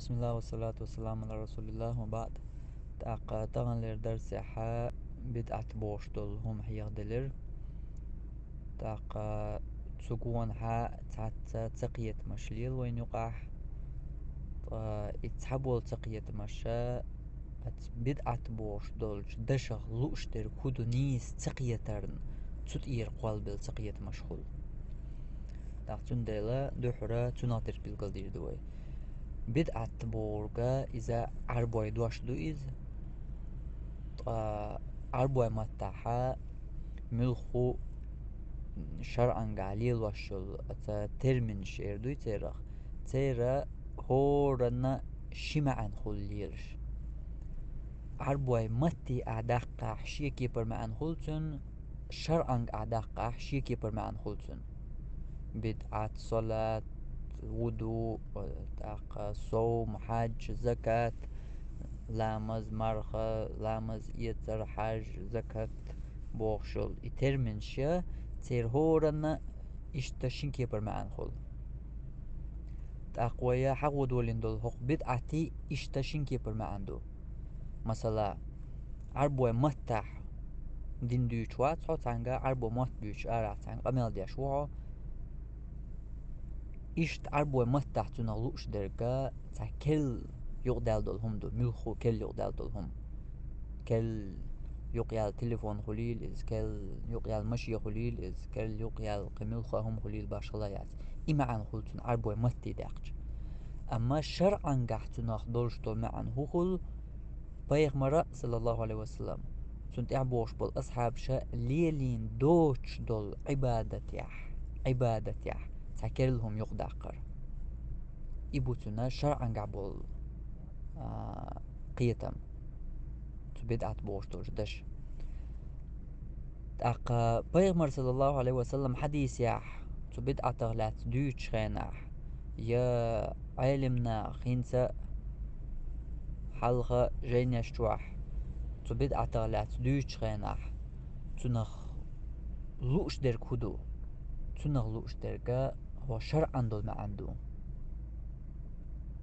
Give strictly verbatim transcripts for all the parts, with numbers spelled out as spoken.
Бисмиллах, ва салату ва саламу ала расулиллах, ва баъд. ТӀаккха таханлера дарсехь бидӀат бохуш долу хӀума хьехаделира. ТӀаккха цу гонахьа цхьацца цакхетамаш лела вайна юкъахь. Ткъа и цхьаболу цакхетамаша оцу бидӀат бохуш долчу дашах лууш дерг хӀун ду нийса ца кхетарна, цу тӀера кхолбелла цакхетамаш хуьлу. ТӀаккха цундела дуьххьара цунах дерг билгалдийр ду вай. БидӀат бохург иза Ӏарбой дош ду иза. Ткъа Ӏарбой маттахьа муьлхха шарӀангахь лелош йолу оцу терминаш эр дуй церах, церан хӀоранна ши маьӀна хуьлу лелаш. Ӏарбой матте а даккхахь шен кепара маьӀна хуьлу цуьнан, шарӀанга а даккхахь шен кепара маьӀна хуьлу цуьнан. БидӀат, салат, вуду, тӀаккха совм, хьаьж, закат, ламаз, марха, ламаз эцар, хьаьж, закат бохуш йолу и терминаш я, церан хӀоранна иштта шин кепара маьӀна хуьлу. ТӀаккха вай хьахо долийна долу хӀокху бидӀатий иштта шин кепара маьӀна ду. Масала, Ӏарбой маттахь дин дуьйцуш вац хьо, цхьаьнга Ӏарбой мотт буьйцуш арахь цхьаьнга къамел деш ву хьо. Иштта Ӏарбой маттахь цунах лууш дерг цхьа керла юкъадаьлла долу хӀума ду, муьлхха керла юкъадаьлла долу хӀума. Керла юкъаяьлла телефон хуьлийла иза, керла юкъаяьлла машен хуьлийла иза, керла юкъаяьлла кхин муьлхха хӀума хуьлийла башхала яц. И маьӀна хуьлу цуьнан Ӏарбой матте даьккхича. Амма шарӀангахь цунах долуш долу маьӀна хӀун хуьлу? Пайхамара, саллаллаху Ӏалайхи ва саллам, цунна тӀаьхьа богӀуш болу асхьабаша лелийна доцуш долу Ӏибадатехь, Ӏибадатехь цхьа керла хӀума юкъадаккхар. И бу цуьнан шарӀангахь болу, а, кхетам, цу бидӀат бохуш долчу дашан. ТӀаккха Пайхамар, саллаллаху Ӏалайхи ва саллам, хьадисехь цу бидӀатах лаьцна дуьйцучу хенахь, я Ӏелимнаха хӀинца а, хьалха жайнаш чохь цу бидӀатах лаьцна дуьйцучу хенахь, цунах лууш дерг хӀун ду? Цунах лууш дерг хӀо шарӀан долу маьӀна ду.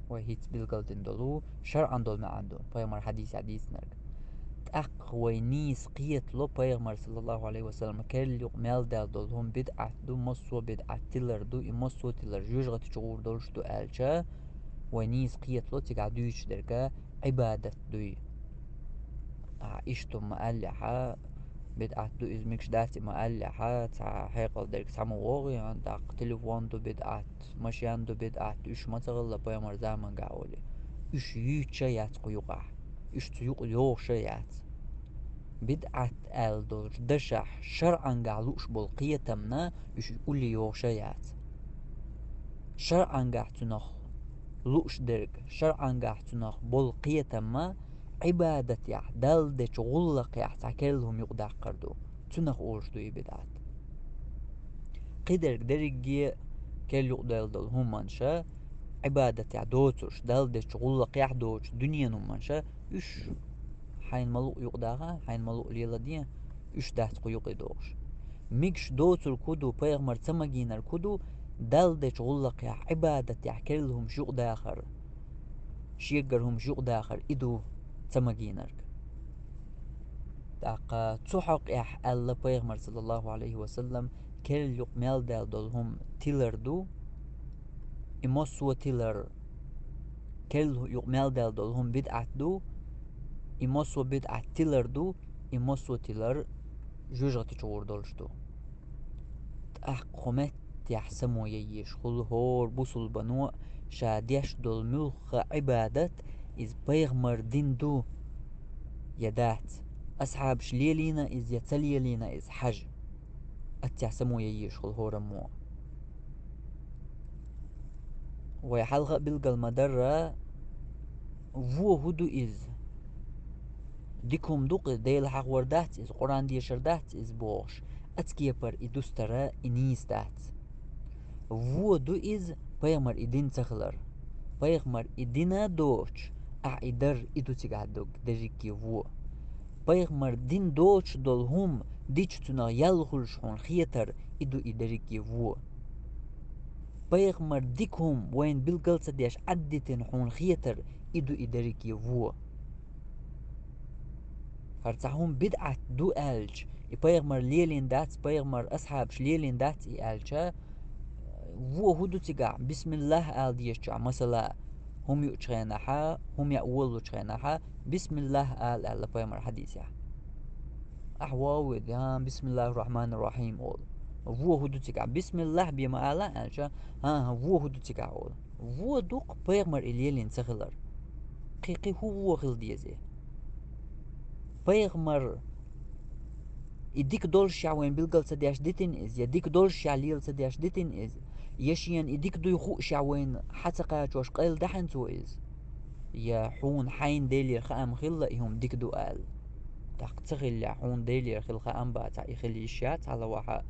Вай хӀинца билгалдина долу шарӀан долу маьӀна ду, пайхамар хьадисехь дийцинарг. ТӀаккха вай нийса кхетало, пайхамар, саллаллаху Ӏалайхи ва саллам, керла юкъа мел даьлла долу хӀума бидӀат ду, массо а бидӀат тилар ду, и массо а тилар жоьжахати чу гӀур долуш ду аьлча, вай нийса кхетало цигахь дуьйцуш дерг Ӏибадат дуй. А, иштта хӀума ма аьллехьа, бидӀат ду иза, мегаш дац и ма аьллехьа, цхьа хьекъал дерг цхьа ма вогӀий, тӀаккха телефон ду бидӀат, машен ду бидӀат, уьш ма ца хилла пайхамар замангахь олий. Уьш юьйцуш а яц кху юкъахь, уьш цу юкъа йогӀуш а яц. БидӀат аьлла долчу дашахь шарӀангахь лууш болу кхетамна уьш улле йогӀуш а яц. ШарӀангахь цунах лууш дерг, шарӀангахь цунах болу кхетам а Ӏибадатехь, Далла дечу гӀуллакхехь цхьа керла хӀума юкъадаккхар ду. Цунах олуш ду и бидӀат. Кхидерг дерриге керла юкъадаьлла долу хӀуманаш, Ӏибадатехь доцурш, Далла дечу гӀуллакхехь доцуш дуьненан хӀуманаш, уьш хьайна ма-луъу юкъадаха, хьайна ма-луъу леладе, уьш дац кху юкъе догӀуш. Мегаш доцург хӀун ду, пайхамар ца магийнарг хӀун ду, Далла дечу гӀуллакхехь, Ӏибадатехь керла хӀумаш юкъадахар, шегара хӀумаш юкъадахар, и ду ца магийнарг. ТӀаккха цу хьокъехь аьлла пайхамар, саллаллаху Ӏалайхи ва саллам, керла юкъа мел даьлла долу хӀума тилар ду, и массо а тилар, керла юкъа мел даьлла долу хӀума бидӀат ду, и массо а бидӀат тилар ду, и массо а тилар жоьжахати чу гӀур долуш ду. ТӀаккха кху меттехь само ян езаш хуьлу хӀора бусулбано ша деш долу муьлхха Ӏибадат, иза пайхамар дин ду я дац, асхьабаш лелийна иза я ца лелийна иза хьажа. Аццехь само ян езаш хуьлу хӀораммо. Вай хьалха а билгал ма-дарра, вон хӀун ду иза? Дика хӀума ду-кх иза, Дела хьахор дац иза, Къуръан дешар дац иза бохуш, ацу кепара и дустара и нийса дац. Вон ду иза, пайхамар и дин ца хилар. Пайхамар и дина доцуш, ахь и дар, и ду цигахь дог дерриге вон. Пайхамар дин доцуш долу хӀума дича цунах ял хуьлуш хьуна хетар, и ду и дерриге вон. пайхамар дика хӀума вайна билгал ца деш Ӏаддитина хьуна хетар, и ду и дерриге во. ХӀара цхьа хӀума бидӀат ду аьлча, и пайхамар лелийна дац, пайхамар асхьабаш лелийна дац и аьлча, во хӀу ду цигахь, бисмиллахӀ ала дезачохь, масала, хӀума юучу хенахьа, хӀума яа волалучу хенахьа, бисмиллахӀ ала аьлла пайхамар хьадисехь. Ахьа вовве, а, бисмиллахӀир-рахьманир-рахьим олу. Во хӀу ду цигахь, бисмиллахӀ бен ма ала аьлча, а, во хӀу ду цигахь олу. Во ду-кх пайхамар и лелийна ца хилар. Кхин, кхин хӀу во хила деза? Пайхамар и дика доллушехь вайна билгал ца деш дитина иза, я дика доллушехь лела ца деш дитина иза, я шена и дика дуй хуушехь вайна хьа ца кхачош къайладахьина цо иза, я хьуна хьайна Делера хаам хилла и хӀума дика ду аьлла. ТӀаккха ца хиллехь, хьуна Делера хила хаам бацахь, и хила йиш яц хьалавахьа.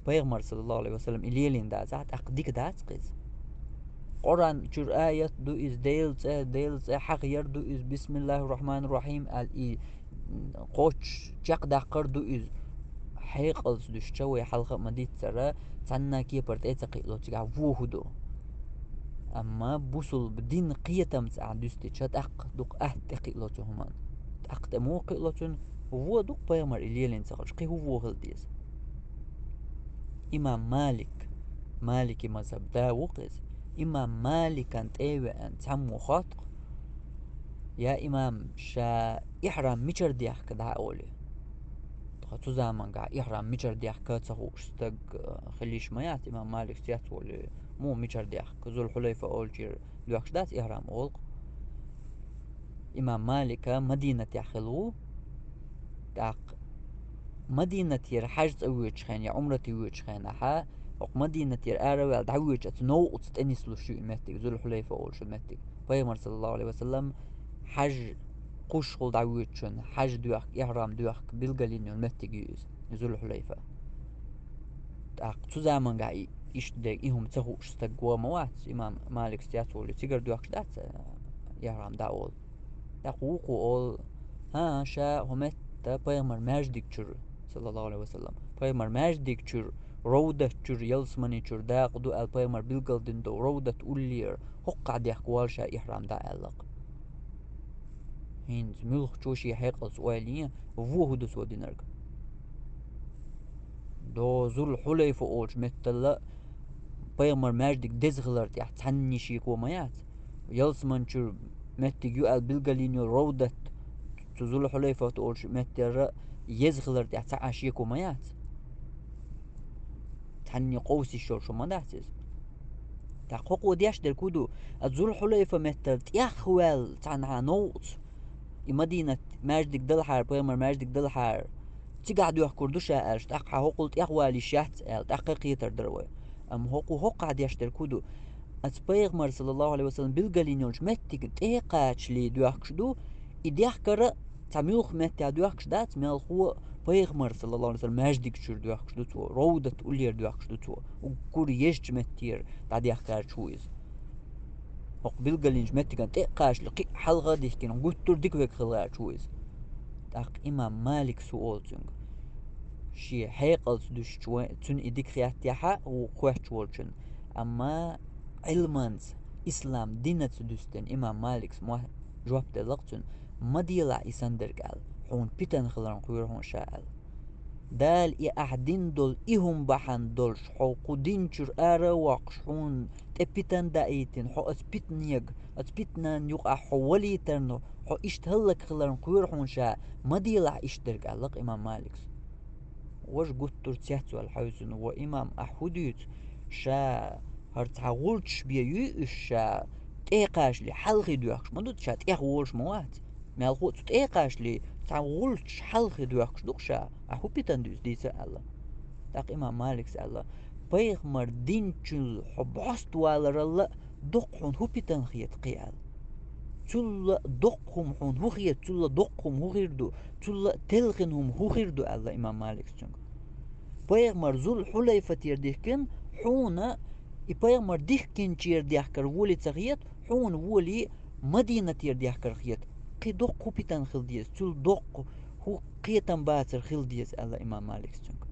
Пайхамар, саллаллахӀу Ӏалайхи ва саллам, и лелийна дацахь, тӀаккха дика дац-кх иза. Къуръан чуьра аят ду иза, Делан цӀе, Делан цӀе хьахаяр ду иза, бисмиллахӀир-рахьманир-рахьим аьлла, и кхоччуш чекхдаккхар ду иза. Хьекъалца дуьстича, вай хьалха а ма-дийццара, цхьанна кепара тӀе а ца кхиало цигахь во хӀу ду. Амма бусулба дин кхетамца ахь дуьстича, тӀаккха дукха атта тӀе кхиало цу хӀуманна. ТӀаккха тӀе муха кхиало цуьнан? Во ду-кх пайхамар и лелийна ца хилча, кхин хӀу во хила деза? Имам Малик, Малики мазхӀаб да ву-кх иза. Имам Маликан тӀе а веана, цхьаммо хотту-кх: «Я имам, ша ихьрам мичара дехка дӀа?» — олий. Тхо цу замангахь ихьрам мичара дехка ца хууш стаг, э, хила йиш ма яц, имам Малик цец волий, муха мичара дехка, Зулхьулайфа олучуьра доьхкуш дац ихьрам, олу-кх. Имам Малика Мадинатехь хилла ву. ТӀаккха Мадинатера хьаьж цӀа воьдучу хенахь я Ӏумрате воьдучу хенахьа, хӀокху Мадинатера ара а ваьлла, дӀавоьдучу оцу новкъаца тӀе нислуш ю и меттиг, Зулхьулайфа олуш йолу меттиг. Пайхамар, саллаллахӀу Ӏалайхи ва саллам, хьаьж кхуьссуш хула дӀавоьдучун, хьаьж доьхку, ихьрам доьхку билгалйина йолу меттиг ю иза, Зулхьулайфа. ТӀаккха цу замангахь и, иштта дерг, и хӀума ца хууш стаг ван ма вац, имам Малик цец волий, цигара доьхкуш дац, а, ихьрам дӀа олу. ТӀаккха вукхо олу: «ХӀан, ша хӀу метта пайхамар маьждиг чуьра, саллаллахӀу Ӏалайхи ва саллам, пайхамар маьждиг чуьра, ровдат чуьра, ялсамани чуьра дакъа ду аьлла, пайхамар билгалдина долу ровдат уллера, хӀокхахь дехка воллу ша ихьрам дӀа», — аьлла-кх. ХӀинца муьлххачо шен хьекъалца ойла йе, во хӀу ду цо динарг? До Зулхьулайфа олучу меттала пайхамар маьждиг деза хилар тӀехь цхьанне шеко ма яц. Ялсамани чуьра меттиг ю аьлла билгалйина йолу ровдат, цу Зулхьулайфат олучу меттера еза хилар тӀехь цхьа а шеко ма яц. Цхьанне къовса йиш йолуш ма дац иза. ТӀаккха хӀокхо деш дерг хӀу ду? А Зулхьулайфа меттара тӀех ваьлла цхьанхьа новкъаца, и Мадинат маьждиг далахьара, пайхамар маьждиг далахьара, цигахь доьхкур ду ша аьлча, тӀаккха хьан хӀокхул тӀех вала йиш яц аьлла, тӀаккха кхетар дара вай. Амма хӀокхо хӀокхахь деш дерг хӀу ду? Оцу пайхамар, саллаллахӀу Ӏалайхи ва саллам, билгалйина йолчу меттигна тӀе а кхачале доьхкуш ду, и дехкара цхьа муьлхха меттехь доьхкуш дац, мелхо а пайхамар, саллаллахӀу Ӏалайхи ва саллам, маьждиг чуьра доьхкуш ду цо, ровдат уллера доьхкуш ду цо, уггар езачу меттера дӀадехкарчу ву иза. ХӀокху билгалйинчу меттиган тӀе а кхачале, кхин а хьалха а дихкина, гуттар а дика верг хиларчу ву иза. ТӀаккха имам Маликс хӀу олу цуьнга? Шен хьекъалца дуьстича, вай, цуьнан и дика хеттехь а ву кхоьттуш волчун. Амма Ӏилманца, ислам динаца дуьстина имам Маликс мо-, жоп делла-кх цуьнан: «Ма делахь и санна дерг», — аьлла, «хьуна питана хиларна кхоьру хьуна ша», — аьлла. Дала и ахь дина долу и хӀума бахьана долуш, хьо кху дин чуьра ара а воккхуш, хьуна тӀе питана даийтина, хьо оцу питанега, оцу питанан юкъахь хьо валийтарна, хьо иштта хӀаллакьхиларна кхоьру хьуна ша, ма делахь иштта дерг, аьлла-кх имам Маликс. Важа гуттар а цецваьлла хьаьвсина: «Ва имам, ахь хӀун дуьйцу? Ша хӀара цхьа гӀулчаш бен юй уьш ша тӀе а кхачале хьалхе доьхкуш ма ду, ша тӀех волуш ма вац. Мелхо а цу тӀе а кхачале цхьа гӀулчаш хьалхе доьхкуш ду-кх ша. Ахь хӀун питана дуьйцу, дийца», — аьлла. ТӀаккха имам Маликс аьлла: «Пайхамар дин чуьра хьо бӀоставаларал а доккха хьуна хӀун питана хета кхин?» — аьлла. «Цул а доккха хӀума хьуна хӀун хета, цул а доккха хӀума хӀун хир ду, цул а телхина хӀума хӀун хир ду?» — аьлла имам Маликс цуьнга. «Пайхамар Зулхьулайфатера дихкина, хьуна и пайхамар дихкинчера дехкар волий ца хета, хьуна волий Мадинатера дехкар хета. Кхин доккха хӀун питана хила деза, цул доккха хӀун кхетам бацар хила деза», — аьлла имам Маликс цуьнга.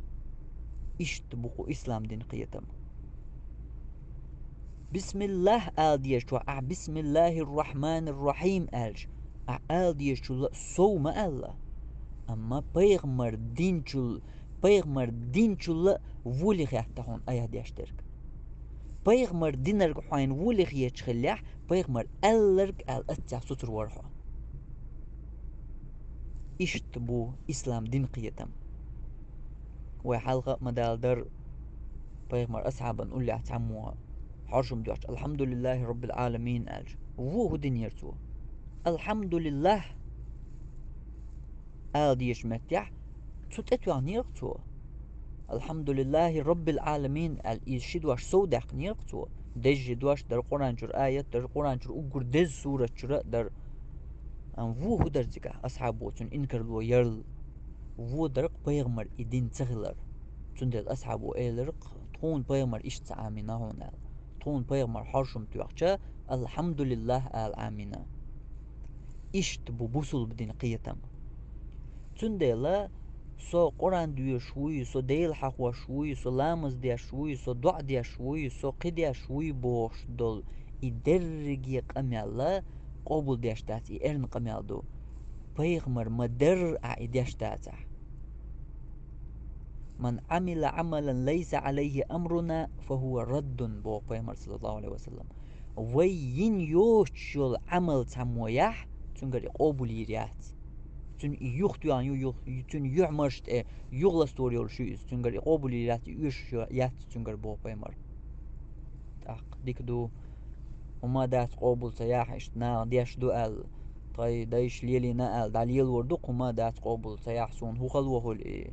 Иштта бу кху ислам дин кхетам. Бисмиллахь ала дезачохь ахь бисмиллахьир-рахьманир-рахьим аьлча, ахь ала дезачул а сов ма аьлла. Амма пайхамар динчул, пайхамар динчул а вули хетта хьуна айхьа деш дерг. Пайхамар динарг хьайна вули хеташ хиллехь, пайхамар аьлларг аьлла аццехь суцур вара хьо. Иштта бу ислам дин кхетам. Вай хьалха а ма-далла дара, пайхамар асхьабан уллехь цхьаммо хьоршам доьхча, «Алхьамдулиллахьи Роббил Ӏаламин», аьлча, вон хӀун динера цо? «Алхьамдулиллахь» ала дезачу меттехь, цу тӀе тоьхнера цо. «Алхьамдулиллахьи Роббил Ӏаламин» аьлла, иза ши дош сов даьккхинера цо. Деза ши дош дара, Къуръан чуьра аят дара, Къуръан чуьра уггар деза сурат чуьра а дара. Амма вон хӀун дара цигахь, асхьабо цуьнан инкарло ярла? Вон дара-кх пайхамар и дин ца хилар. Цундела асхьабо элира-кх, тхуна пайхамар иштта ца Ӏамийна хьуна аьлла. Тхуна пайхамар хьоршам тоьхча, «Алхьамдулиллахь» ала Ӏамийна. Иштта бу бусулба дин кхетам. Цундела со Къуръан доьшуш вуй, со Дела хьахош вуй, со ламаз деш вуй, со доӀа деш вуй, со кхин деш вуй бохуш долу и дерриге къамел къобал деш дац, и эрна къамел ду. Пайхамар ма-дарра ахь и деш дацахь. «Ман Ӏамила Ӏамалан лайса Ӏалайхи амруна, фа хӀува раддун», боху пайхамар, саллаллаху Ӏалайхи ва саллам. Вай йина йоцуш йолу Ӏамал цхьаммо яхь, цуьнгара и къобал йийр яц. Цуьнан и юхатоьхна ю, юх-, цуьнан юьхьмарш тӀе юхаластор йолуш ю иза, цуьнгара и къобал йийр яц, и оьшуш ю, яц цуьнгара, боху пайхамар. ТӀаккха дика ду, хӀума дац къобал ца яхь, иштта наха деш ду аьлла, тхайн дайша лелийна аьлла, дӀалелор ду-кх хӀума дац къобал ца яхь, суна хӀун хала вохуьлу и?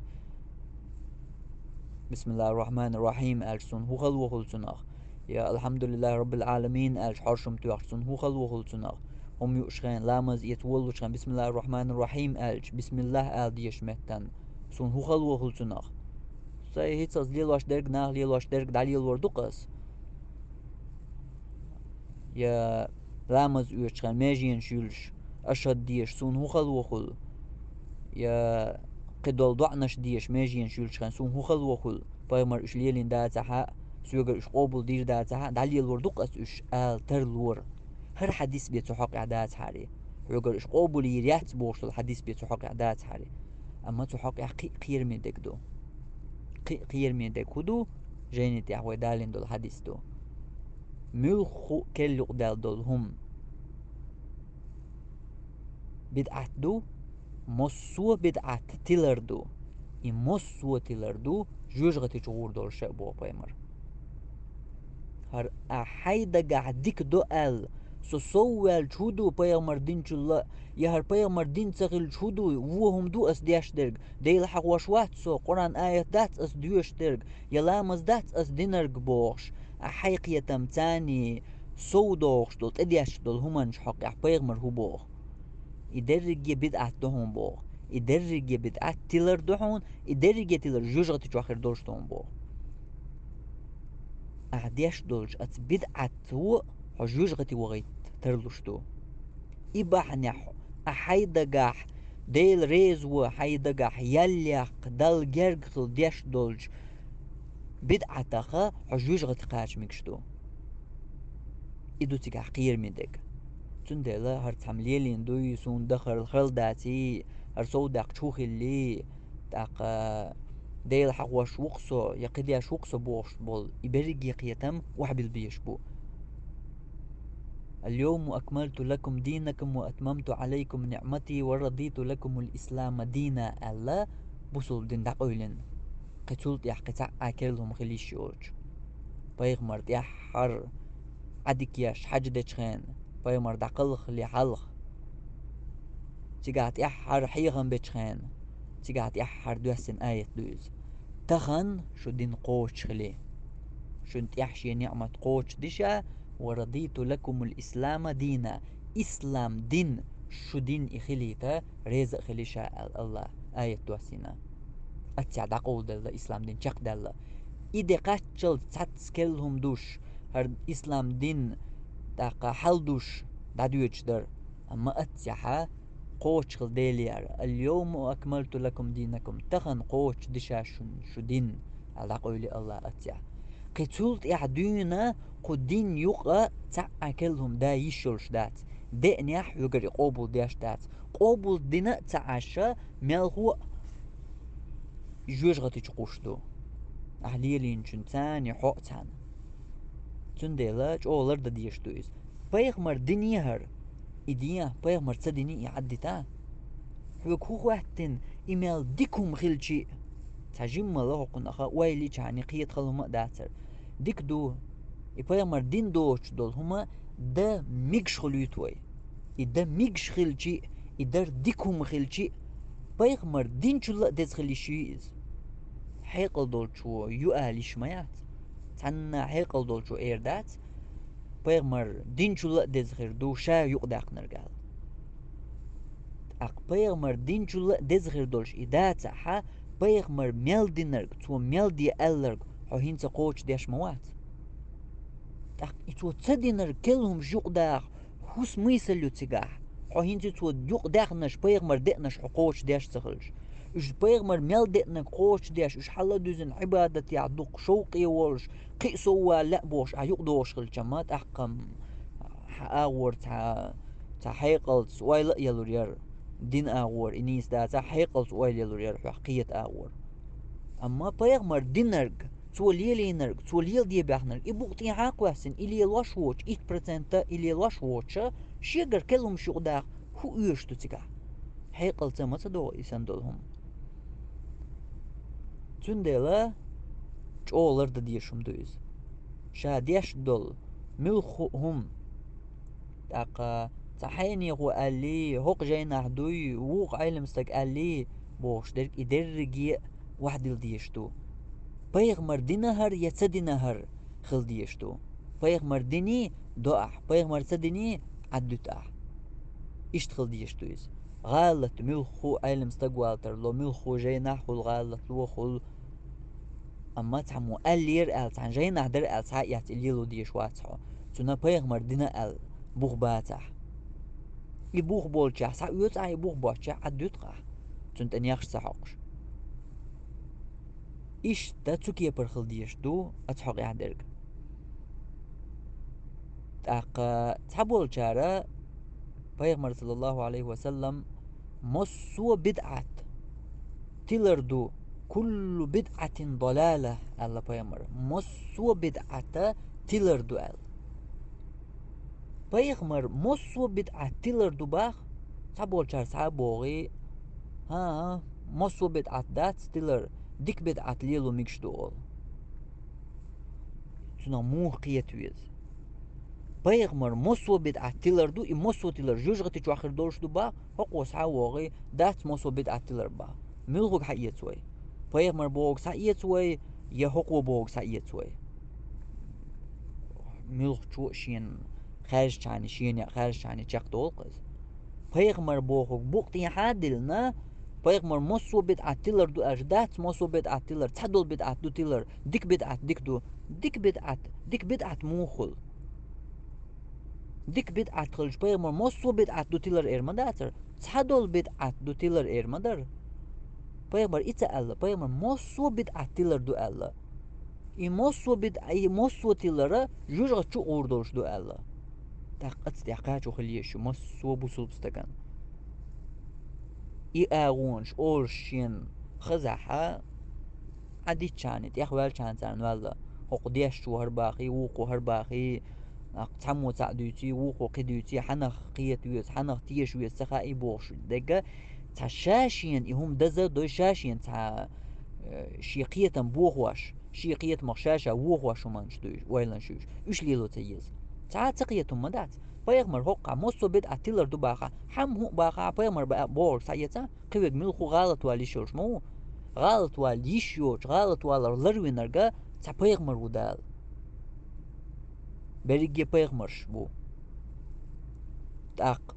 «Бисмиллахьир-рахьманир-рахьим» аьлча, суна хӀун хала вохуьлу цунах? Я «Алхьамдулиллахьи Роббил Ӏаламин» аьлча, хьоршам тоьхча, суна хӀун хала вохуьлу цунах? ХӀума юуш хенахь, ламаз эца воллучу хенахь, «Бисмиллахьир-рахьманир-рахьим» аьлча, бисмиллахь ала дезачу меттана, суна хӀун хала вохуьлу цунах? Сайн хӀинцалц лелош дерг, наха лелош дерг дӀалелор ду-кх ас. Я ламаз оьцучу хенахь меженаш юьллуш, ашхӀад дезаш, суна хӀун хала вохуьлу? Я кхидолу доӀанаш дезаш, меженаш юьллучу хенахь, суна хӀун хала вохуьлу? Пайхамар уьш лелийна дацахь а, соьгара уьш къобал дийр дацахь а, дӀалелор ду-кх ас уьш ала тарлора. ХӀара хьадис бен цу хьокъехь дацахьара. Хьоьгара уьш къобал йийр яц бохуш долу хьадис бен цу хьокъехь дацахьара. Амма цу хьокъехь кхин а кхераме дерг ду. Кхин а кхераме дерг хӀун ду? Жайни тӀехь вай далийна долу хьадис ду. Муьлхха а керла юкъадаьлла долу хӀума бидӀат ду, массо а бидӀат тилар ду. И массо а тилар ду жоьжахати чу гӀур долуш а, боху пайхамар. ХӀара ахь хьайн дагахь дика до аьлла, со сов ваьлча хӀун ду пайхамар динчул а, я хӀара пайхамар дин ца хилча хӀун ду, вон хӀума ду ас деш дерг, Дела хьахош вац со, Къуръан аят дац ас доьшуш дерг, я ламаз дац ас динарг бохуш, ахь хьайн кхетам царний сов дохуш долу, тӀедеш долу хӀуманаш хьокъехь пайхамар хӀун боху? И дерриге бидӀат ду хьуна боху. И дерриге бидӀат тилар ду хьуна, и дерриге тилар жоьжахати чохь хир долуш ду хьуна боху. Ахь деш долчу оцу бидӀатто хьо жоьжахати вахийта тарлуш ду. И бахьанехь ахь хьайн дагахь, Дела реза ву хьайн дагахь ял яккха, Далла герга хила деш долчу бидӀатах хьо жоьжахати кхача мегаш ду. И ду цигахь кхераме дерг. Цундела хӀара цхьамма лелийна дуй, суна дахарал хала даций, хӀара сов даьккхича хӀун хилли, тӀаккха Дела хьахош ву-кх со, я кхидеш ву-кх со бохуш болу и берриге кхетам охьабилла безаш бу. «Аль-йовма акмалту лакум динакум ва атмамту Ӏалайкум ниӀмати ва радиту лакумул ислама дина», аьлла, бусулба дин дӀакъевлина. Кхин цул тӀаьхьа кхин цхьа а керла хӀума хила йиш йоцуш. Пайхамар тӀаьххьара Ӏадика еш хьаьж дечу хенахь, пайхамар дӀакхалхале хьалха, цигахь тӀаьххьара хьехам бечу хенахь, цигахь тӀаьххьара доьссина аят ду иза. Тахана шу дин кхочуш хили. Шуна тӀехь шен ниӀмат кхочушдеш а, «ва радиту лакумул ислама дина», ислам дин шу дин и хилийта реза а хилиша аьлла, Аллах аят доссийна. Аццехь дӀакъовладелла ислам дин, чекхдаьлла. И де кхаччалц цхьацца керла хӀума душ, хӀара ислам дин тӀаккха хьал душ дӀадоьдуш дара. Амма аццехьа кхочушхила Делера: «Аль-йовма акмалту лакум динакум», тахана кхочушдеш а шуна шу дин, аьлла дӀакъовли Аллах аццехь. Кхы цул тӀаьхьа дуьйна кху дин юкъа цхьа а керла хӀума да йиш йолуш дац. Деанехь хьоьгара и къобал деш дац. Къобал дина а ца Ӏаш, мелхо а жоьжахати чу кхуссуш ду. Ахь лелийначун царна хьо а цхьаьна. Цундела чӀогӀа лардан дезаш ду иза. Пайхамар дине хӀара, и де, пайхамар ца дине и Ӏаддита. Хьоьга хӀун хӀоьттина, и мел дика хӀума хилчи а, цхьа жиммал хӀокхунах ойла йича кхета хала хӀума а дацара. Дика ду, и пайхамар дин доцуш долу хӀума дан мегаш хуьлуьйту вай. И дан мегаш хилчи а, и дар дика хӀума хилчи а, пайхамар динчул а деза хила йиш ю иза. Хьекъал долчо ю ала йиш ма яц. Цхьанна хьекъал долчо эр дац, пайхамар динчул а деза хир ду ша юкъадаьккхинарг ала. ТӀаккха пайхамар динчул а деза хир долуш и дацахь, пайхамар мел динарг, цо мел де аьлларг хьо хӀинца кхочушдеш ма вац. ТӀаккха и цо ца динарг керла хӀумаш юкъадаха хӀун смысл ю цигахь? Хьо хӀинца цо юкъадаьхнарш, пайхамар деанарш хьо кхочушдеш ца хилча. Уьш пайхамар мел деанарг кхочушдеш, уьш хьала а дуьзна Ӏибадатехь дукха шовкъе волуш, кхин а сов вала лаьа бохуш, ахь юкъадогӀуш хилча-м, тӀаккха-м хьан агӀор цхьа, цхьа хьекъалца ойла а елур яра. Дин агӀор и нийса дацахь, хьекъалца ойла елур яра хьох кхета агӀор. Амма пайхамар динарг, цо лелийнарг, цо леладе баьхнарг, и букъ тӀехьа а кхоьссина, и лелош воцуш, итт процент и лелош воцуша, шегара керла хӀумаш юкъадаха хӀун оьшуш ду цигахь? Хьекъалца ма ца догӀу и санна долу хӀума. Цундела чӀогӀа лардан дезаш хӀума ду иза. Ша деш долу муьлхха а хӀума, тӀаккха цхьа хьенехо аьллий, хӀокху жайнахь дуй, вукху Ӏелам стаг аьллий бохуш дерг, и дерриге а охьадилла дезаш ду. Пайхамар дина хӀара я ца дина хӀара хила дезаш ду. Пайхамар диний, до ахь, пайхамар ца диний, Ӏаддуьту ахь. Иштта хила дезаш ду иза. ГӀалат муьлхха а Ӏелам стаг вала тарло, муьлхха а жайнахь хуьлу гӀалат ло хуьлу. Амма цхьаммо аьллера аьлла, цхьана жайнахь дара аьлла, схьа а эцна и лело дезаш вац хьо. Цуьнан пайхамар дина аьлла бух бацахь. И бух болчехь схьаоьцу ахь, и бух боцчехь Ӏаддуьту ахь, цунна тӀе нехаш ца хьокхуш. Иштта цу кепара хила дезаш ду оцу хьокъехь дерг. ТӀаккха цхьаболчара пайхамар, саллаллаху Ӏалайхи ва саллам, массо а бидӀат тилар ду, куллу бидӀатин далала, аьлла пайхамар. Массо а бидӀат тилар ду аьлла. Пайхамар массо а бидӀат тилар ду баха, цхьаболчара схьа а богӀий, хӀан-хӀа, массо а бидӀат дац тилар, дика бидӀат лело мегаш ду олу. Цунах муха кхета веза? Пайхамар массо а бидӀат тилар ду, и массо а тилар жоьжахати чохь хир долуш ду баха, хӀокхо схьа а вогӀий, дац массо а бидӀат тилар баха. Муьлхарг схьаэца вай? Пайхамар бохург схьаэца вай, я хӀокхо бохург схьаэца вай? Муьлххачо а шена хаьржачхьана, шена хаьржачхьана чекхдолу-кх иза. Пайхамар бохург букъ тӀехьа а диллина, пайхамар массо а бидӀат тилар ду аьлча, дац массо а бидӀат тилар, цхьадолу бидӀат ду тилар, дика бидӀат дика ду. Дика бидӀат, дика бидӀат муха хуьлу? Дика бидӀат хилча, пайхамар массо а бидӀат ду тилар эр ма дацара, цхьадолу бидӀат ду тилар эр ма дара. Пайхамар и ца аьлла, пайхамар массо а бидӀат тилар ду аьлла. И массо а бидӀа, и массо а тилара жоьжахати чу гӀур долуш ду аьлла. ТӀаккха оцу тӀехь кхачо хила езаш ю массо а бусулба стагана. И агӀонаш олуш шена хазахь, Ӏадитчхьана, тӀехваьллачхьана царна ваьлла, хӀокху дешчо хӀара бахий, вукхо хӀара бахий, нах цхьаммо цхьаъ дуьйций, вукхо кхин дуьйций, хьанах кхета веза, хьанах теша веза ца хаий бохуш дерг, цхьа ша шена и хӀума даза а дой, ша шена цхьа, э, шен кхетам бохош, шен кхетамах ша-ша вохош хӀуманаш ду уьш, ойланаш ю уьш. Уьш лело ца еза. Цхьа а ца кхета хӀума ма дац. Пайхамар хӀокхахь массо а бидӀат тилар ду бахахь, хьамма хӀуъа бахахь, пайхамар ба-, бохург схьаэца, кхин верг муьлхха а гӀалатвала йиш йолуш ма ву. ГӀалатвала йиш йоцуш, гӀалатваларх ларвинарг цхьа пайхамар ву Дала. Берриге пайхамарш бу. ТӀаккха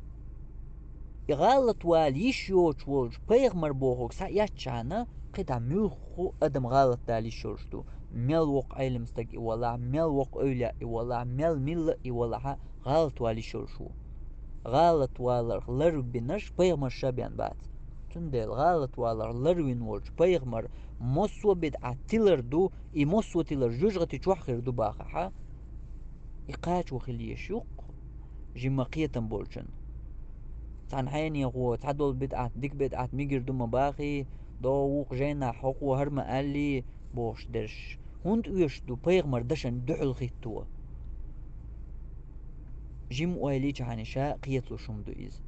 и гӀалатвала йиш йоцуш волчу пайхамар бохург схьаэцчхьана, кхидӀа муьлхха а адам гӀалатдала йиш йолуш ду. Мел воккха Ӏелам стаг и валахь, мел воккха эвлаяъ и валахь, мел милла а и валахь, гӀалатвала йиш йолуш ву. ГӀалатваларх ларбинарш пайхамарша бен бац. Цундела гӀалатваларх ларвина волчу пайхамар массо а бидӀат тилар ду, и массо а тилар жоьжахати чохь хир ду бахахьа, и кхачо хила езаш ю-кх жимма кхетам болчун. Цхьана хьенехо цхьадолу бидӀат, дика бидӀат мегар ду ма бахий, догӀу вукху жайнахь хӀокхо хӀара ма аьллий, бохуш дерш. ХӀунда оьшуш ду пайхамар дашан дуьхьал хӀитто? Жима ойла йичхьана ша кхеталуш хӀума ду иза.